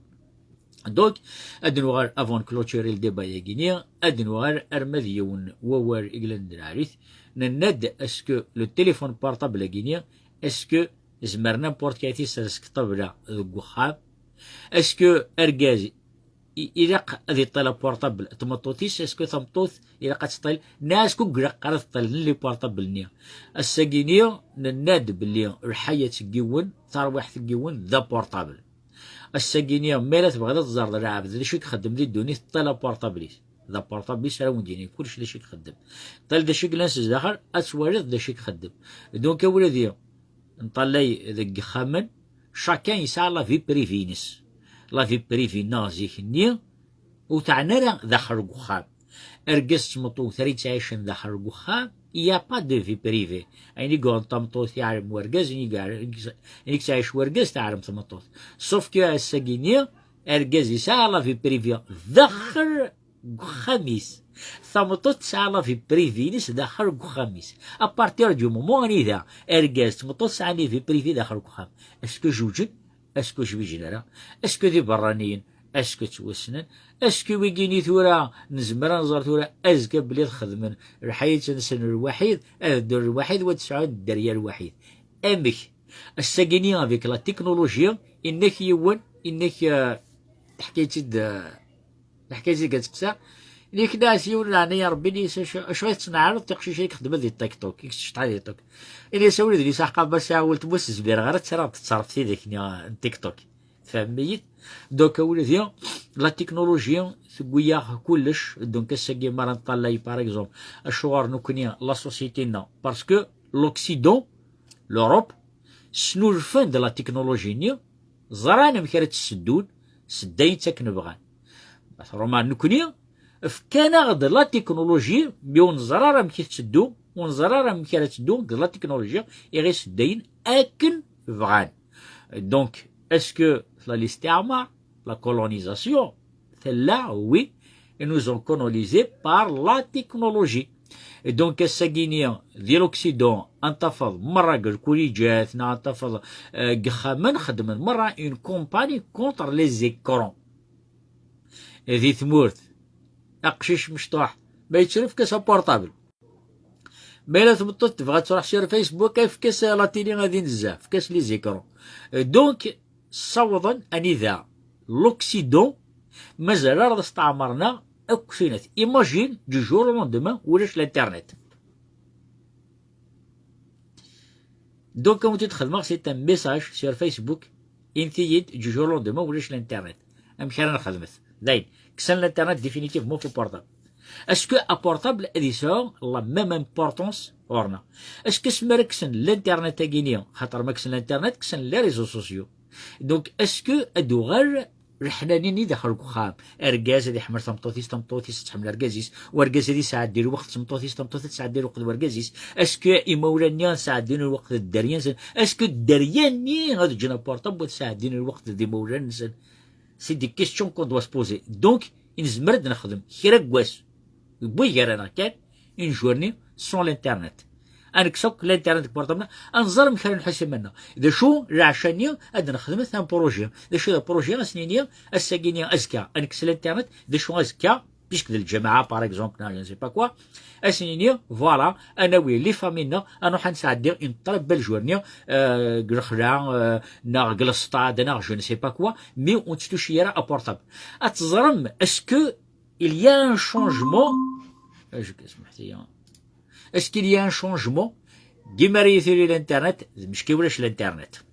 Donc, ad nuɣal avant clôturer le débat-agi-ni, ad nuɣal arma d yiwen wawal i yellan d lɛali-t, nenna-d, est-ce que le téléphone portable-agi-ni, est-ce que zemren n'importe qui ad t-isers deg ṭṭabla deg uxxam? Est-ce que argaz i, ilaq ad iṭṭal aportable n tmeṭṭut-is? Est-ce que tameṭṭut ilaq ad teṭṭal? Neɣ est-ce que ur ilaq ara ad ṭṭalen les portables-nni? Ass-agi-ni nenna-d belli lḥayat n yiwen, tarwiḥt n yiwen d aportable. Ass-agi-ni, mi ara tebɣiḍ ad teẓreḍ lɛebd d acu i ixeddem di ddunit, ṭṭal aportable-is. D aportable-is ara wen-d-yini kullec d acu i ixeddem. Ṭṭal d acu i yellan s zdaxel, ad twaliḍ d acu i ixeddem. Donc, a wladi, nṭallay deg yexxamen, chacun yesɛa la vie privée-ines. La vie privée-nneɣ zik-nni, ur teɛni ara daxel deg uxxam. Argaz d tmeṭṭut ara yettɛicen daxel deg uxxam, il y a pas de vie privée. Ayen i yuɣen tameṭṭut yeɛlem wergaz, ayen i yeɛlem, ayen i yettɛic wergaz teɛlem tmeṭṭut. Sauf que ass-agi-ni, argaz yesɛa la vie privée daxel deg uxxam-is. Tameṭṭut tesɛa la vie privée-ines daxel deg uxxam-is. À partir du moment anida argaz d tmeṭṭut sɛan la vie privée daxel deg uxxam, est-ce que zewǧen? Est-ce que ur jbijen ara? Est-ce que d iberraniyen? Est-ce que ttwassnen? Est-ce que wigini tura nezmer ad nẓer tura azekka belli ad xedmen lḥayat-nsen lwaḥid, ad ddun lwaḥid, wa ad sɛun dderya lwaḥid? Amek? Ass-agini avec la technologie, inna-k yiwen, inna-k, euh, teḥka-tt-id, euh, Leḥkayt i yettqeṣṣir. Ini-k, nniɣ-as, yiwen leɛnaya Rebbi, ini-as, acu, acu ay tettnaɛreḍ tiqcicin i ixeddmen di TikTok, i yettcetḥan di TikTok? Ini-as, a wuled-is, aḥeqqa, ma sɛiɣ weltma ur s-zmireɣ ara ad tt-rreɣ tettṣerref tidak-nni n TikTok. Tfehmem-iyi-d? Donc, a wuled-i, la technologie tewwi-yaɣ kullec. Donc, ass-agi, mi ara neṭṭalay, par exemple, acuɣer nekkni, la société-nneɣ, parce que l'Occident, l'Europe, snulfan-d la technologie-nni, ẓran amek ara tt-seddun, seddayen-tt akken bɣan. Ma tṛuma nekkni, fkan-aɣ-d la technologie, mi ur neẓri ara amek i tetteddu, ur neẓri ara amek ara teddu deg la technologie, iɣ i seddayen akken bɣan. Donc, est-ce que la listiɛmar, la colonisation, tella, oui, ils nous ont colonisés par la technologie. Et donc, ass-agini, di l'Occident, ad tafeḍ merra deg lkuliǧat, neɣ ad tafeḍ, euh, deg yexxamen, xeddmen merra une campagne contre les écrans. Di tmurt, aqcic mecṭuḥ, ma yettru, efk-as aportable. Ma yella tmeṭṭut tebɣa ad truḥ sur Facebook, efk-as la télé ad inzah, efk-as les écrans. Euh, donc, ssawḍen anida l'Occident, mazal ara d asteɛmar-nneɣ akk tinat. Imagine, du jour au lendemain, ulac l'internet. Donc, awen-t-id-xedmeɣ, c'est un message sur Facebook, inti-yi-d, du jour au lendemain, ulac l'internet. Amek ara nxedmet? Dayen, kksen l'internet définitivement f uportable. Est-ce que aportable ad yesɛu la même importance ɣur-neɣ? Est-ce que asmi ara kksen l'internet-agi-ni, xaṭer ma kksen l'internet, kksen les réseaux sociaux? Donc, est-ce que ad uɣal leḥnani-nni daxel deg uxxam? Argaz ad iḥemmel tameṭṭut-is, tameṭṭut-is ad tḥemmel argaz-is, u argaz ad isɛeddi lweqt d tmeṭṭut-is, tameṭṭut ad tesɛeddi lweqt d wergaz-is. Est-ce que imawlan-nni ad sɛeddin lweqt d dderya-nsen? Est-ce que dderya-nni ad ǧǧen aportable u ad sɛeddin lweqt d imawlan-nsen? C'est des questions qu'on doit se poser. Donc, i nezmer ad nexdem kra n wass, deg wiggar-a neɣ kan, une journée sans l'internet. Ad nekkes akk l'internet deg portable, ad nẓer amek ara nḥuss iman-nneɣ. D acu leɛca-nni ad nexdem un projet? D acu d projet? Ad s-nini, ass-agi-nni, azekka, ad nekkes l'internet. D acu azekka? Puisque d lǧameɛ, par exemple, neɣ je ne sais pas quoi. Ad s-nini, voilà, ad nawi les familles-nneɣ, ad nruḥ ad nesɛeddi une très belle journée, euh, deg lexla, euh, neɣ deg l'stade, neɣ je ne sais pas quoi, mais ur nettluci ara aportable. Ad teẓrem, est-ce que il y a un changement? Euh, je, est-ce qu'il y a un changement? Dima ara yili l'internet, d mecki ulac l'internet.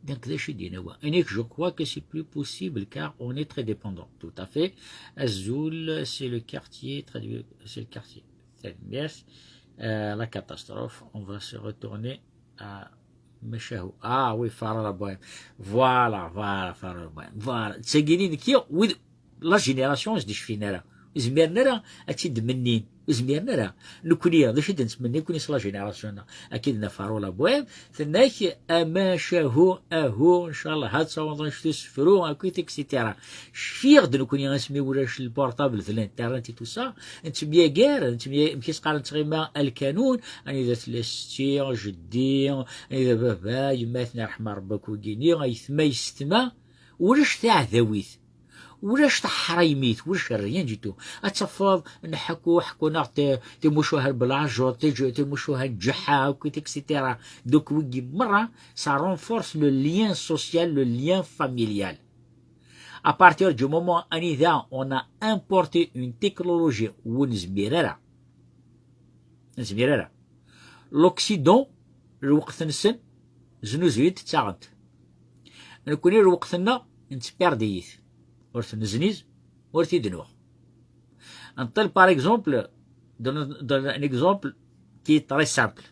Donc, d acu i d-yenna wa? Inek, je crois que c'est plus possible car on est très dépendant. Tout à fait. Azul, c'est le quartier, très, c'est le quartier. Tanemmirt. Euh, la catastrophe, on va se retourner à Macahu. Ah oui, Fara la Bohème. Voilà, voilà, Fara la Bohème. Voilà. Tsagini, qui, oui, la génération, je dis, finale. Ur zmiren ara ad tt-id-mennin. Ur zmiren ara. Nekkni, d acu i d-nettmenni nekkni s la génération-nneɣ? Akka i d-nna Faro la Bohème, tenna-k, amacahu, ahu, ncallah, ad taweḍ anect usefru, akkit, et cetera. Cfiɣ-d nekkni asmi ulac le portable d l'internet et tout ça, nettemyagar, nettemya-, amek i s-qqaren, nettɣima alkanun, anida tella setti, jeddi, anida baba, yemma-tneɣ, yeṛḥem Ṛebbi, akk wigini, aytma, yessetma, ulac taɛdawit. Ulac taḥraymit, ulac rien du tout. Ad tafeḍ nḥekku, ḥekkun-aɣ ti-, timucuha n Belɛejjuṭ, tij-, timucuha n Ǧeḥḥa, akkit, et cetera. Donc, wigi merra, ça renforce le lien social, le lien familial. À partir du moment anida on a importé une technologie ur nezmir ara, nezmir ara. L'Occident, lweqt-nsen, znuzuyen-t, ttaɣen-t. Nekkni lweqt-nneɣ, nettperdit. Ur t-nezniz, ur t-id-nuɣ. Nṭel, par exemple, donne, donne un exemple qui est très simple.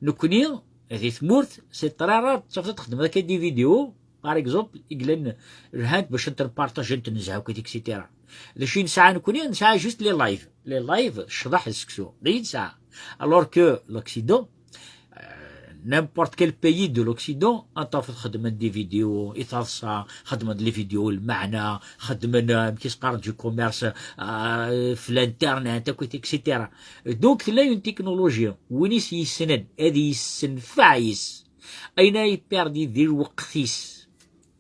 Nekkni, di tmurt, c'est très rare, tafeḍ txedmeḍ akka des vidéos, par exemple, i yellan lhant bac ad ten-partager, ad ten-nezha, et cetera. D acu i nesɛa nekkni? Nesɛa juste les lives. Les lives, ccḍeḥ d seksu. D ayen nesɛa. Alors que l'Occident, euh, n'importe quel pays de l'Occident, ad tafeḍ xedmen des vidéos i taḍsa, xedmen les vidéos lmeɛna, xedmen, euh, amek i s-qqaren, du commerce, euh, f l'internet, akkit, et cetera. Donc, tella une technologie, win i s-yessnen, ad yessenfeɛ yis. Ayen ara yipperdi di lweqt-is,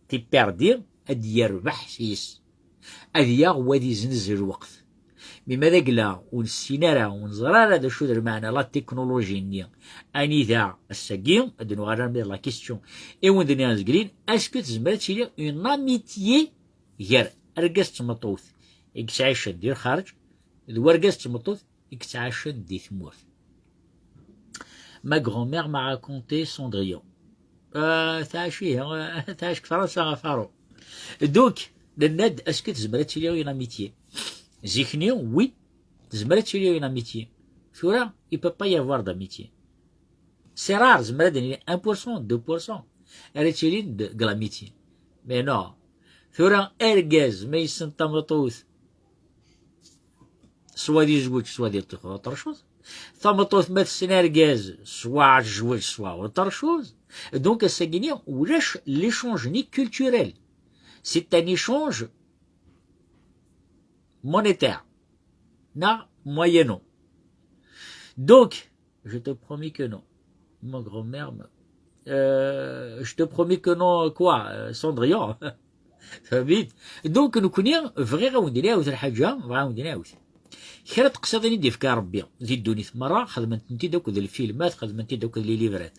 tipperdi ad d-yerbeḥ s-yes, ad yaɣ wa ad izenz lweqt. Mi ma d agla ur nessin ara, ur neẓri ara d acu d lmeɛna la technologie-nni, anida ass-agi, ad d-nuɣal armi d la question i wen-d-nniɣ zgelin, est-ce que tezmer ad tili une amitié gar argaz d tmeṭṭut i yettɛicen di lxarǧ d wargaz d tmeṭṭut i yettɛicen di tmurt? Ma grand-mère m'a raconté Cendrillon. Euh, tɛac ihi, euh, tɛac deg Fransa ɣef aru. Donc, nenna-d, est-ce que tezmer ad tili une amitié? Zik-nni, oui, tezmer ad tili une amitié. Tura, il peut pas y avoir d'amitié. C'est rare, tezmer ad nini un pour cent, deux pour cent ara tilin deg l'amitié. Mais non. Tura, argaz ma yessen tameṭṭut, soit ad yezweǧ, soit ad yeṭṭef autre chose. Tameṭṭut ma tessen argaz, soit ad tezweǧ, soit autre chose. Donc, ass-agi-nni, ulac l'échange-nni culturel. C'est un échange monétaire, neɣ moyennant. Donc, je te promets que non. Mon grand-mère, me- euh, je te promets que non, quoi, euh, Cendrillon. Fahmit? Donc, nekkni bɣiɣ ad wen-d-nɛawed lḥaǧa, bɣiɣ ad wen-d-nɛawed. Kra n teqsiḍin i d-yefka Rebbi di ddunit merra, xedment-tent-id akked lfilmat, xedment-id akked les livres.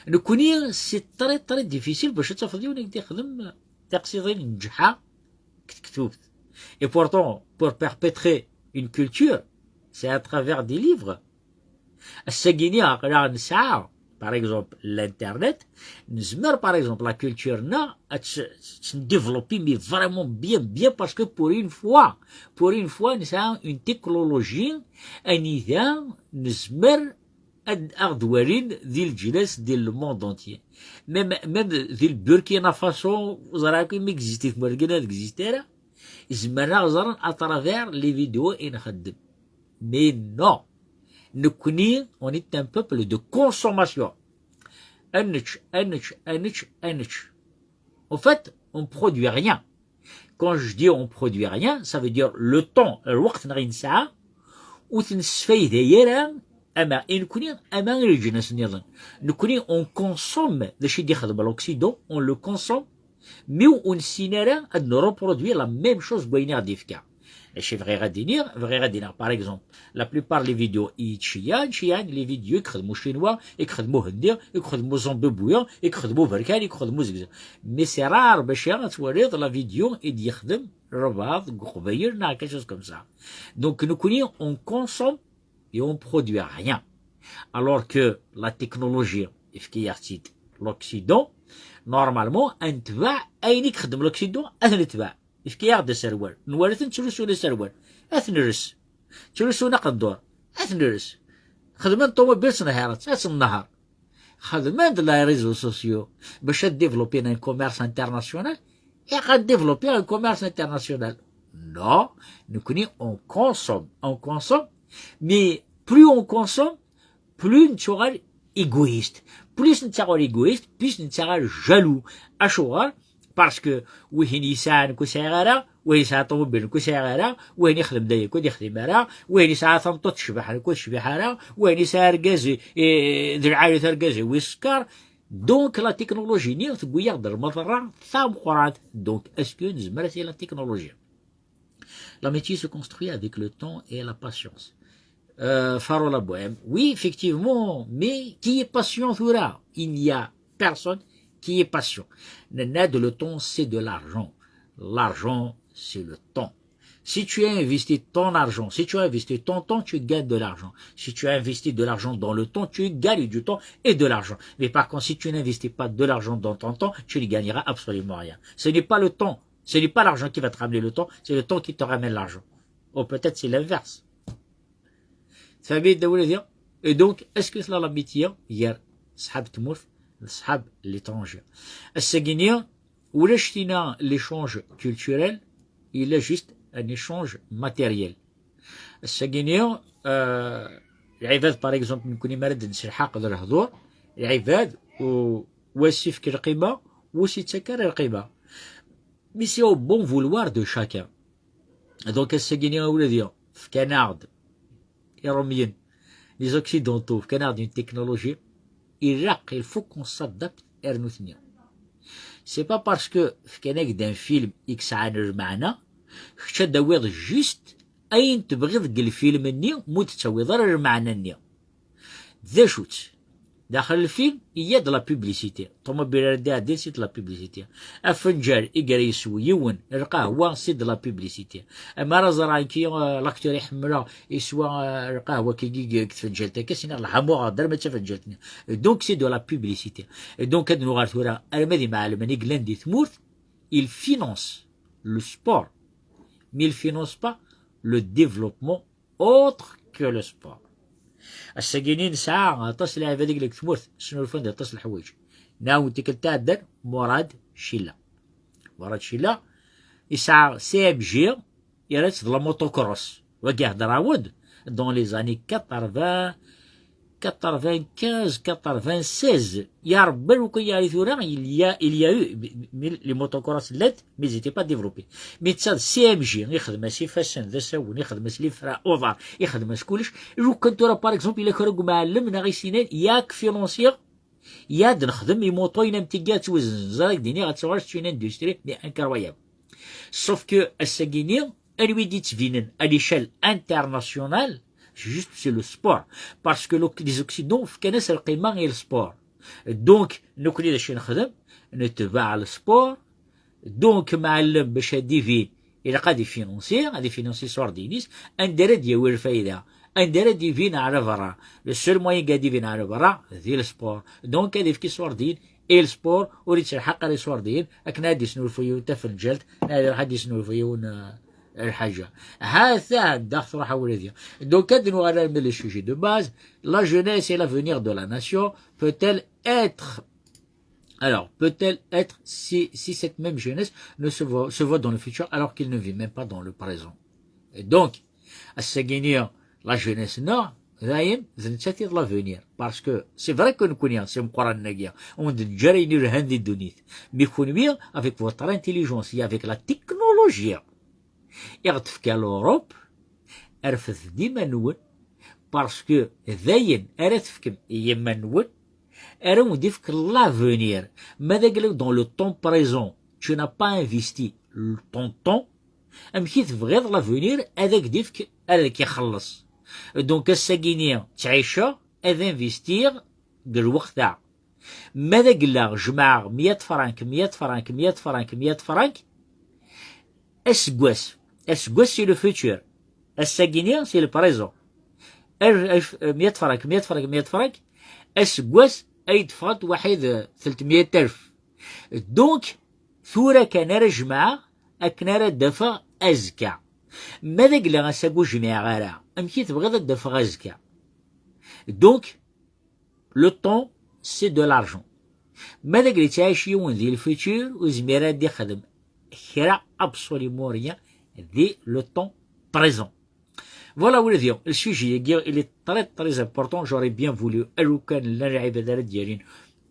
Nekkni, c'est très, très difficile bac ad tafeḍ yiwen i d-ixdem tiqsiḍin n ǧeḥḥa deg tektubt. Et pourtant, pour perpétrer une culture, c'est à travers des livres. Ass-agi-nni aql-aɣ nesɛa, par exemple, l'internet, nezmer, par exemple, la culture-nneɣ ad tt-, tt-, tt-développer, mais vraiment bien, bien, parce que pour une fois, pour une fois, nesɛa une technologie anida nezmer ad aɣ-d-walin di leǧnas, di le monde entier. Même, même di le Burkina Faso, ẓriɣ akk imi existit, ma deg-, ur existi ara, zemren ad ɣ-ẓren à travers les vidéos i nxeddem. Mais non, nekkni, on est un peuple de consommation. Ad nečč, ad nečč, ad nečč, ad nečč. En fait, on produit rien. Quand je dis on produit rien, ça veut dire le temps, lweqt-nneɣ i nesɛa, ur t-nesfayday ara, ama i nekkni, ama i leǧnas nniḍen. Nekkni, on consomme, d acu i d-ixdem l'Occident, on le consomme, mais ur nessin ara ad nreproduit la même chose n wayen i ɣ-d-yefka. Acu bɣiɣ ad d-iniɣ? Bɣiɣ ad d-iniɣ, par exemple, la plupart les vidéos i yettceyyiɛen, ttceyyiɛen les vidéos i yexdem ucinwa, i yexdem uhendi, i yexdem uẓambubwi, i yexdem uberkan, i yexdem uzegza. Mais c'est rare bac ad twaliḍ la vidéo i d-yexdem lbeɛḍ deg Uqbayel neɣ quelque chose comme ça. Donc, nekkni, on consomme et on produit rien. Alors que la technologie, yefka-yaɣ-tt-id l'Occident, normalement, ad netbeɛ ayen i yexdem l'Occident, ad t-netbeɛ. Yefka-yaɣ-d aserwal. Nwala-ten ttlusun aserwal. Ad t-nres. Ttlusun aqeddur. Ad t-nres. Xedmen ṭumubil, ttnehhiren-tt. Ad tt-nnehher. Xedmen-d les réseaux sociaux bac ad développer un commerce international. Ilaq ad développer un commerce international. Non, nekkni, on consomme, on consomme, mais plus on consomme, plus nettuɣal égoïste. Plus nettuɣal égoïste, plus nettuɣal jaloux. Acuɣer? Parce que wihin yesɛa, nekk ur sɛiɣ ara, wihin yesɛa ṭumubil, nekk ur sɛiɣ ara, wihin yexdem-d aya, nekk ur d-yexdim ara, wihin yesɛa tameṭṭut tecbeḥ, nekk ur tecbiḥ ara, wihin yesɛa argaz, eh, d lɛali-t argaz-iw yeskeṛ. Donc, la technologie-nni tewwi-yaɣ-d lmaḍerra tameqqrant. Donc, est-ce que nezmer ad tili la technologie? L'amitié se construit avec le temps et la patience. Euh, Faro la Bohème. Oui, effectivement, mais qui est patient tura? Il n'y a personne qui est patient. Nenna-d, le temps, c'est de l'argent. L'argent, c'est le temps. Si tu investis ton argent, si tu investis ton temps, tu gagnes de l'argent. Si tu investis de l'argent dans le temps, tu gagnes du temps et de l'argent. Mais par contre, si tu n'investis pas de l'argent dans ton temps, tu ne gagneras absolument rien. Ce n'est pas le temps, ce n'est pas l'argent qui va te ramener le temps, c'est le temps qui te ramène l'argent. Ou peut-être c'est l'inverse. Tfehmem-d awal-agi? Et donc, est-ce que c'est l'amitié gar ṣṣḥab tmurt d ṣṣḥab l'étranger? Ass-agi-nni, ulac tinna l'échange culturel, il y a juste un échange matériel. Ass-agi-nni, euh, lɛibad, par exemple, nekkni mi ara d-nselḥaq d lehdur, lɛibad, u-, wa s-ifk lqima, wa s-ittak ara lqima. Mais c'est au bon vouloir de chacun. Donc, ass-agi-nni, a wladi, fkan-aɣ-d Iṛumyen, les Occidentaux, fkan-aɣ-d une technologie ilaq, il faut qu'on s'adapte ar nutni. C'est pas parce que fkan-ak-d un film i yesɛan lmeɛna, kečč ad d-tawiḍ juste ayen tebɣiḍ deg lfilm-nni, ma ur d-tettawiḍ ara lmeɛna-nni. D acu-tt? Daxel lfilm, il y a de la publicité. Ṭumubil ara d-iɛeddin, c'est de la publicité. Afenǧal i ara yeswu yiwen lqahwa, c'est de la publicité. Amar ad ẓreɣ nekki, euh, l'acteur i ḥemmleɣ, yeswa, euh, lqahwa-agi deg tfenǧalt-agi, sinaɣ lḥamuɣ-d arma d tafenǧalt-nni. Donc, c'est de la publicité. Et donc, ad nuɣal tura arma d imɛellmen i yellan di tmurt, ils financent le sport, mais ils financent pas le développement autre que le sport. Ass-agi-nni nesɛa aṭas n lɛibad i yellan deg tmurt, snulfan-d aṭas n leḥwayeǧ. Nɛawen tikkelt iɛeddan, Murad Cilla. Murad Cilla yesɛa C M G, yerra-tt d la motocross. Wagi heddreɣ-awen-d dans les années quatre-vingts, quatre-vingt-quinze, quatre-vingt-seize. Ya Rebbi, lukan yeɛli tura, il y a, il y a eu, mais les motocross llant, mais ils étaient pas développés. Mais netta d C M G, ixdem-as ifassen d asawen, ixdem-as lifra uḍar, ixdem-as kullec. Lukan tura, par exemple, yella kra n umɛellem neɣ isinan, yak financier, ya d-nexdem imuṭuyen am tigi ad twezzen. Ẓer ak d-iniɣ, ad tuɣal c'est une industrie, mais incroyable. Sauf que ass-agi-nni, anwa i d-yettbinen à l'échelle internationale, juste c'est le sport. Parce que le- les Occidentaux fkan-as lqima i le sport. Donc, nekkni d acu i nexdem? Netbeɛ le sport. Donc, mɛellem bac ad d-ibin, ilaq ad ifinansi, ad ifinansi iṣurdiyen-is. Anda ara d-yawi lfayda? Anda ara d-ibin ɣer berra? Le seul moyen ad d-ibin ɣer berra, di le sport. Donc, ad ifk iṣurdiyen i le sport, ur ittelḥaq ara iṣurdiyen, akken ad d-isnulfu yiwen tafenǧalt, neɣ ad iruḥ ad d-isnulfu yiwen, euh, lḥaǧa. Ha-t-a dax truḥ awal-agi. Donc, ad nuɣal armi le sujet de base, la jeunesse et l'avenir de la nation peut-elle être, alors, peut-elle être si, si cette même jeunesse ne se voit, se voit dans le futur alors qu'il ne vit même pas dans le présent? Et donc, ass-agi-nni, la jeunesse-nneɣ, dayen, d nettat i d l'avenir. Parce que c'est vrai que nekkni, si meqqran-agi, ur d-neǧǧa ara ayen yelhan di ddunit. Mais kenwi, avec votre intelligence et avec la technologie i ɣ-d-tefka l'Europe, rfed-d iman-nwen, parce que dayen ara tefkem i yiman-nwen, ara wen-d-ifk l'avenir. Ma d agla dans le temps présent, tu n'as pas investi le- ton temps, amek i tebɣiḍ l'avenir ad ak-d-ifk, ad ak-ixelleṣ? Donc, ass-agi-nni ttɛiceɣ, ad investiɣ deg lweqt-a. Ma d agla jemɛeɣ meyya frank, meyya frank, meyya frank, meyya frank, aseggas, aseggas c'est le futur, ass-agi-nni c'est le présent. Alef, alef, meyya frank, meyya frank, meyya frank, aseggas ay d-ffɣent waḥid, eh, telt meyya alef. Donc, tura kan ara jemɛeɣ akken ara d-afeɣ azekka. Ma d agla ass-agi ur jmiɛeɣ ara, amek i tebɣiḍ ad d-afeɣ azekka? Donc, le temps, c'est de l'argent. Ma d agla yettɛic yiwen di le futur, ur yezmir ad d-ixdem kra, absolument rien, di le temps présent. Voilà, ولدي, le sujet-agi, il est très, très important. J'aurais bien voulu, a lukan llan lɛibad ara d-yalin,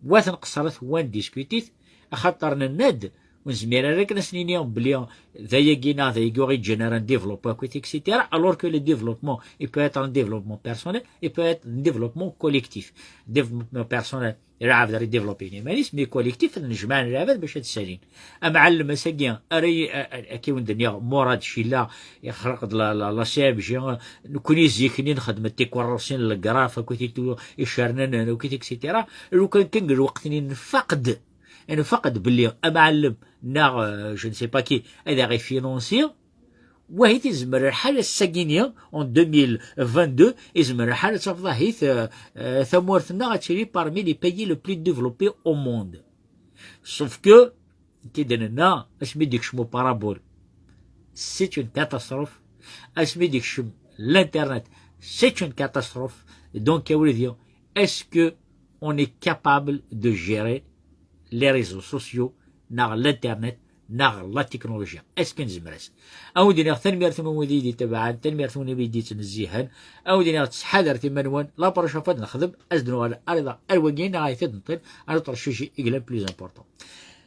wa t-nqeṣṣret, wa ndiskutit, axaṭer nenna-d, ur nezmir ara akken ad s-nini belli d ayagi neɣ d ayagi ur iǧǧan ara ndéveloppé akk, et cetera. Alors que le développement, il peut être un développement personnel, il peut être un développement collectif. Développement personnel, lɛebd ara idéveloppin iman-is, mais collectif, ad nejmeɛ lɛebad bac ad ssalin. Amɛellem ass-agi, ara y-, a-, a-, akka i wen-d-nniɣ, Murad Cilla, ixleq-d la, la, la C M G, nekkni zik-nni nxeddem tikeṛṛusin, le graphe, akkit itu icernen, akkit, et cetera. Lukan kan deg lweqt-nni nfaq-d, nfaq-d belli amɛellem, neɣ, euh, je ne sais pas qui, ad aɣ-ifinansi, wahi tizmer lḥal ass-agi-nni, en deux mille vingt-deux, izmer lḥal ad tafeḍ ahit, euh, euh, tamurt-nneɣ ad tili parmi les pays les plus développés au monde. Sauf que, nekk i d-nenna, asmi d-ikcem uparabol, c'est une catastrophe. Asmi d-ikcem l'internet, c'est une catastrophe. Donc, a wlidi, est-ce que on est capable de gérer les réseaux sociaux, neɣ l'internet, neɣ la technologie? Est-ce que nezmer-as? A wen-d-iniɣ tanemmirt-nwen wid i yi-d-itabaɛen, tanemmirt-nwen wid i yi-d-ittnezzihen, a wen-d-iniɣ ttḥadaret iman-nwen, la prochaine fois ad nexdem, ad d-nuɣal ar iḍ, ar wagi, neɣ ahat ad nṭil ar autre sujet i yellan plus important.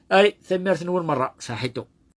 Allez, tanemmirt-nwen merra, saḥitu.